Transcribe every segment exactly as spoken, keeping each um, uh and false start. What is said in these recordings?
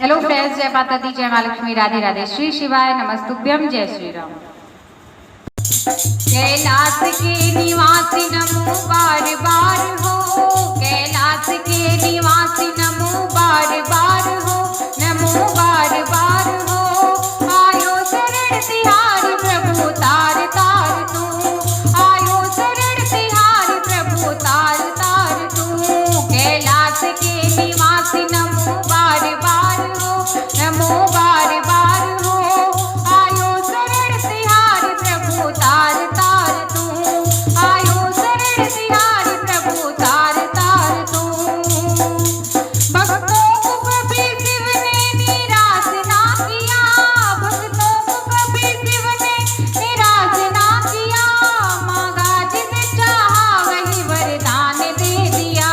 Hello friends, जय माता दी, जय माँ लक्ष्मी, राधे राधे, श्री शिवाय, नमस्तुभ्यम, जय श्री राम। कैलास के निवासी नमो बार बार हो, कैलास के निवासी नमो बार बार हो, नमो बार बार हो। आयो शरण तिहारी प्रभु तार तार तू, आयो शरण तिहारी प्रभु तार तार तू। कैलास के निवासी नमो बार बार हो, नमो बार बार हो। आयो शरण तिहारी प्रभु तार तार तू, आयो शरण तिहारी प्रभु तार तार तू। भक्तों को कभी शिव ने निराश ना किया, भक्तों को कभी शिव ने निराश ना किया। मांगा जिसे चाहा वही वरदान दे दिया,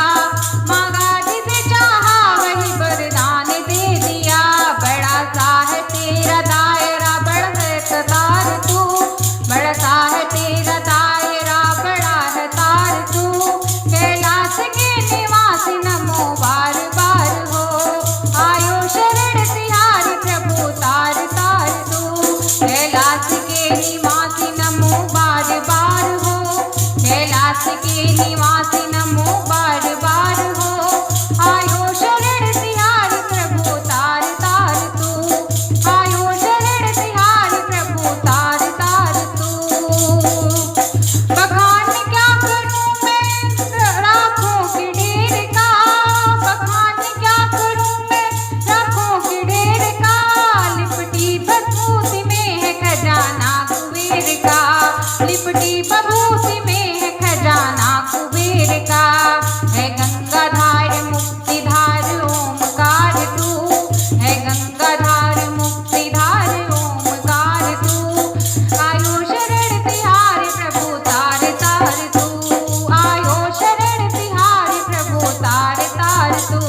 मांगा जिसे चाहा वही वरदान दे दिया। बड़ा सा है तेरा दायरा, बड़ा है तार तू, बड़ा सा है तेरा दायरा, बड़ा है तार तू। कैलास के निवासी नमो बार बार हो, आयो शरण तिहारी प्रभु तार तार तू। कैलास के निवासी नमो बार बार हो, कैलास के निवासी नमो बार बार हो। आयो शरण तिहारी प्रभु तार तार तू, आयो शरण तिहारी प्रभु तार तार तू। बखान क्या करूं मैं लाखों के ढेर का, बखान क्या करूं मैं लाखों के ढेर का। लिपटी बभूति में है खजाना कुबेर का, लिपटी बभूति में है खजाना कुबेर का। है गंगाधार मुक्तिधार ओमकार तू, है गंगाधार मुक्तिधार ओमकार तू। आयो शरण तिहारी प्रभु तार तार तू, आयो शरण तिहारी प्रभु तार तार तू।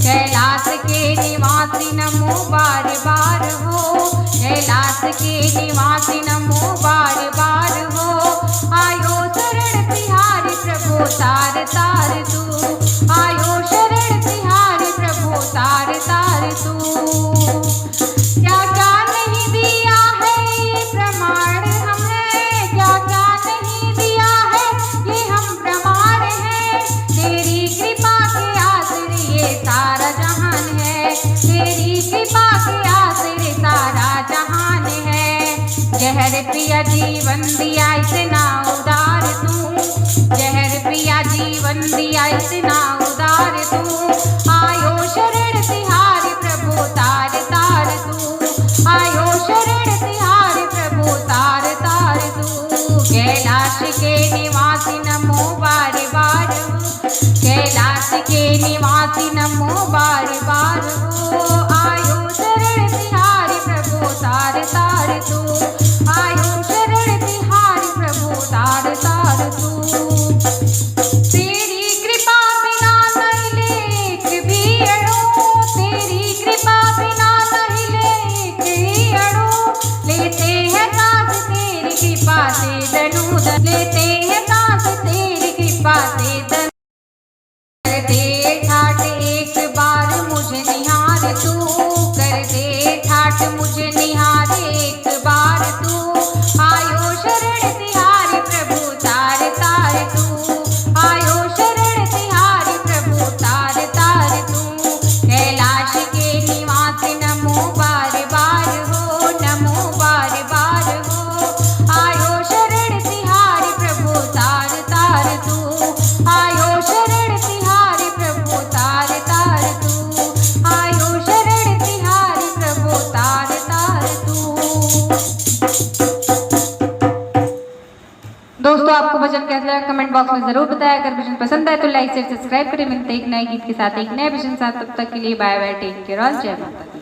कैलास के निवासी नमो बार बार हो, कैलास के निवासी नमो बार बार हो। आयो शरण तिहारी प्रभु तार तार तू, आयो शरण तिहारी प्रभु तार तार तू। क्या क्या नहीं दिया है ये प्रमाण हम हैं, क्या क्या नहीं दिया है ये हम प्रमाण हैं। तेरी कृपा के आसरे ये सारा जहान है, तेरी कृपा के आसरे सारा जहान है। जहर पिया जीवन दिया इतना उदार तू, जहर पिया जीवन दिया इतना उदार तू। आयो शरण तिहारी प्रभु तार तार तू, आयो शरण तिहारी प्रभु तार तार तू। कैलाश के निवासी नमो बार बार हो, कैलाश के निवासी नमो बार बार हो। आयो शरण तिहारी प्रभु तार तार तू, आयो शरण तिहारी प्रभु तार तार तू। तेरी कृपा बिना नहीं लेख भी अड़ू, तेरी कृपा बिना नहीं लेख ही अड़ू। लेते हैं सांस तेरी कृपा से दनु दन, लेते हैं सांस तेरी कृपा से दन। कर दे ठाट एक बार मुझे निहार तू, कर दे ठाट मुझे निहार एक बार तू। आयो शरण तिहारी प्रभु तार तार तू, आयो शरण तिहारी प्रभु तार तार तू। कैलाश के निवासी नमो बार बार हो, नमो बार बार हो। आयो शरण तिहारी प्रभु तार तार तू, आयो शरण तिहारी प्रभु तार तार तू, आयो शरण तिहारी प्रभु तार तार तू। दोस्तों, आपको भजन कैसा लगा, comment box में जरूर बताएं। अगर भजन पसंद आए तो like, share, subscribe करें। मिलते हैं एक नए गीत के साथ, एक नए भजन साथ। तब तक के लिए bye bye, take care, all जय माता दी।